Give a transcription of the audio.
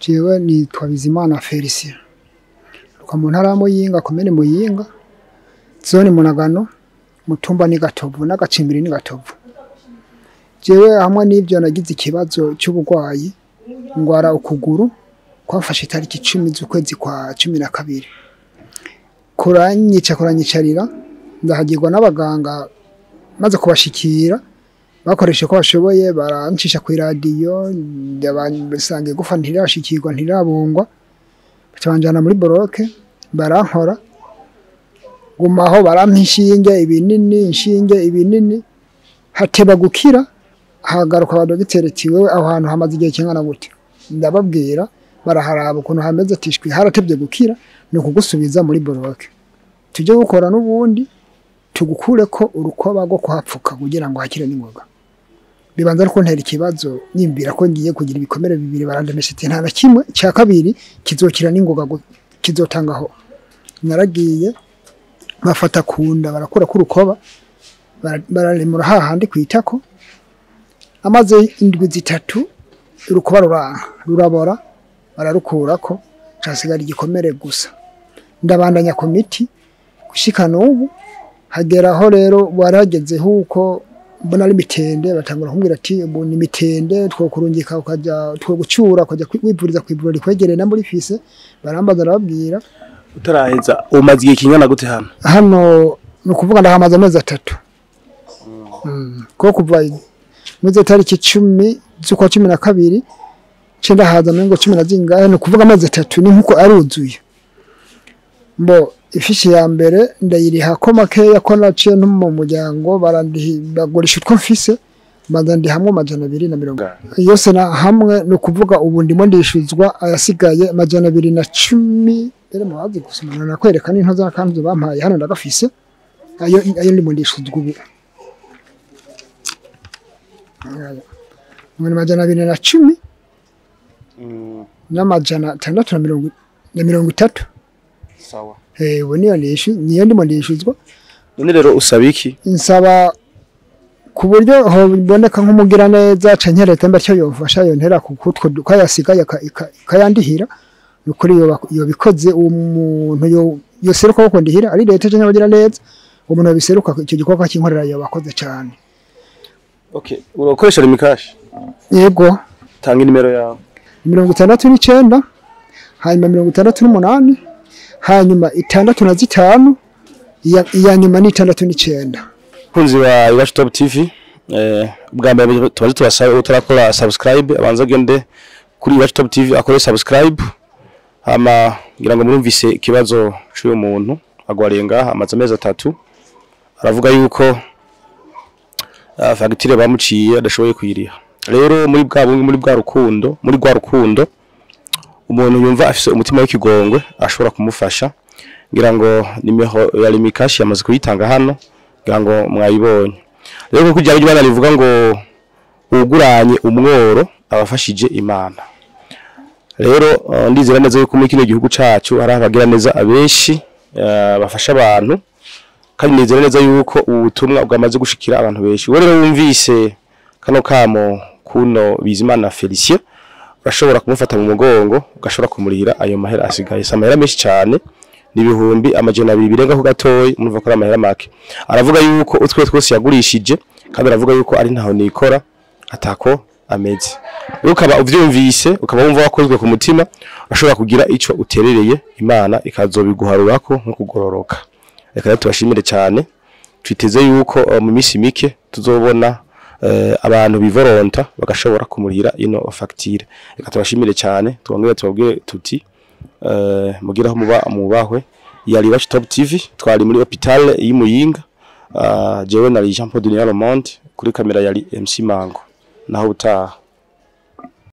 Jewe nitwa Bizimana Felicien, nturuka mu ntara ya Muyinga, komine Muyinga, zone Munagano, mutumba ni Gatovu n'agacimbiri ni Gatovu. Jewe hamwe n'ivyo nagize ikibazo c'uburwayi, ngwara ukuguru kwafashe itariki 10 z'ukwezi kwa 12, kuranyica kuranyicarira, ndahagirwa n'abaganga. Maze kubashikira bakoresha ko bashoboye, barancisha ku iradiyo, ndabasanga igufa ntirashikirwa, ntirabungwa, baca banjana muri bloc, barankora, gumaho barampa inshinge, ibinini, inshinge, ibinini, hateba gukira. Hagaruka abadogiteri ati: "Wewe aho hantu hamaze igihe kingana gute?" Ndababwira, baraharaba ukuntu hameze, ati: "Shwi, haratevye gukira, ni ukugusubiza muri bloc, tujye gukora n'ubundi tugukureko urukoba rwo kuhapfuka kugira ngo hakire n'ingoga." Bibanza no kuntera ikibazo, nimbira ko ngiye kugira ibikomere bibiri. Barandemesha ati: "Nta na kimwe cya kabiri kizokira n'ingoga, kizotangaho." Naragiye, bafata kunda, barakura kurukoba, bararemura hahandi kwitako. Amaze indwi 3 urukoba ruranka, rurabora, bararukurako, casigara igikomere gusa. Ndabandanya ku miti gushika n'ubu. Hageraho rero warageze huko mbona ari mitende, batangura kumbwira ati: "Ubu ni mitende, twokurungika ukaja, twogucyura ukaja wivuriza kwivuriro rikwegereye na muri fise." Barambaza, arababwira. Utaraheza, umaze igihe kingana gute hano? Hano ni ukuvuga ndahamaze amezi 3, ko kuva muri tariki 10 z'ukwa 12 nce ndahaza, mengo cumi na zingahe, ni ukuvuga amezi 3, ni nkuko aruzuye. Mbo ifishi ya mbere ndayiriha ko makeya ko naciye no mu muryango, barandihi, bagurisha utwo mfise, maze ndihamwe 220 yose na hamwe. Ni ukuvuga ubu ndimo ndishuzwa ayasigaye 210. Rero mubazi gusomana nakwereka n'into kandi bampaye hano ndagafise, ayo ndimo ndishuzwa ubu. Aya. Ni 210 n'630. Sawa. Ubu niyo niyo ndimo ndishuzwa. None rero usaba iki? Nsaba ku buryo hoboneka nk'umugira neza canke leta mba cyo yofasha, yontera ku kutwo kayasigaye ikayandihira. Nukuri yobikoze uwo muntu yoseruka ko ndihira, ari leta canke abagira neza, umuntu yobiseruka icyo gikorwa cy'inkorera, yobakoze cyane. Okay, urakoresha Lumicash? Yego. Tanga inimero yawe. 69, hanyuma 68, hanyuma 65, iya nyuma ni 69. Kunzi wa Iwacu Top TV, bwa mbere tubaze tubasaba utarakora subscribe abanza agende kuri Iwacu Top TV akore subscribe. Hama ngira ngo murumvise ikibazo c'uyu muntu agwariye ngaha, amaze amezi 3. Aravuga yuko fagitire bamuciye adashoboye kuyiriha. Rero muri bwa bumwe, muri bwa rukundo, muri rwa rukundo, umuntu yumva afise umutima w'ikigongwe ashobora kumufasha. Ngira ngo nimero ya Lumicash yamaze kuyitanga hano, ngira ngo mwayibonye. Rero kuko ijambo ry'Imana rivuga ngo uguranye umworo abafashije Imana. Rero ndizera neza yuko muri kino gihugu cacu hari abagira neza abenshi bafasha abantu, kandi nizera neza yuko ubutumwa bwamaze gushikira abantu benshi. Wowe rero wumvise kano kamo kuno Bizimana Felicien, urashobora kumufata mu mugongo, ugashobora kumurihira ayo mahera asigaye. Si amahera menshi cyane, ni 200,000 birenga ku gatoyi, murumva ko ari amahera make. Aravuga yuko utwe twose yagurishije, kandi aravuga yuko ari ntaho nikora, atako ameze. Rero ukaba uvyumvise, ukaba wumva wakozwe ku mutima, urashobora kugira ico uterereye, Imana ikazobiguharurako nko kugororoka. Reka rero tubashimire cyane, twiteze yuko mu minsi mike tuzobona abantu bivoronta bagashobora kumurihira ino facture. Reka tubashimire cyane, twongere tubabwire tuti mugira aho muba mubahwe. Yari Iwacu Top TV, twari muri hôpital y'Imuyinga. Jewe nari Jean Paul Dunia Le Monde, kuri kamera yari MC Mango. Naho utaha.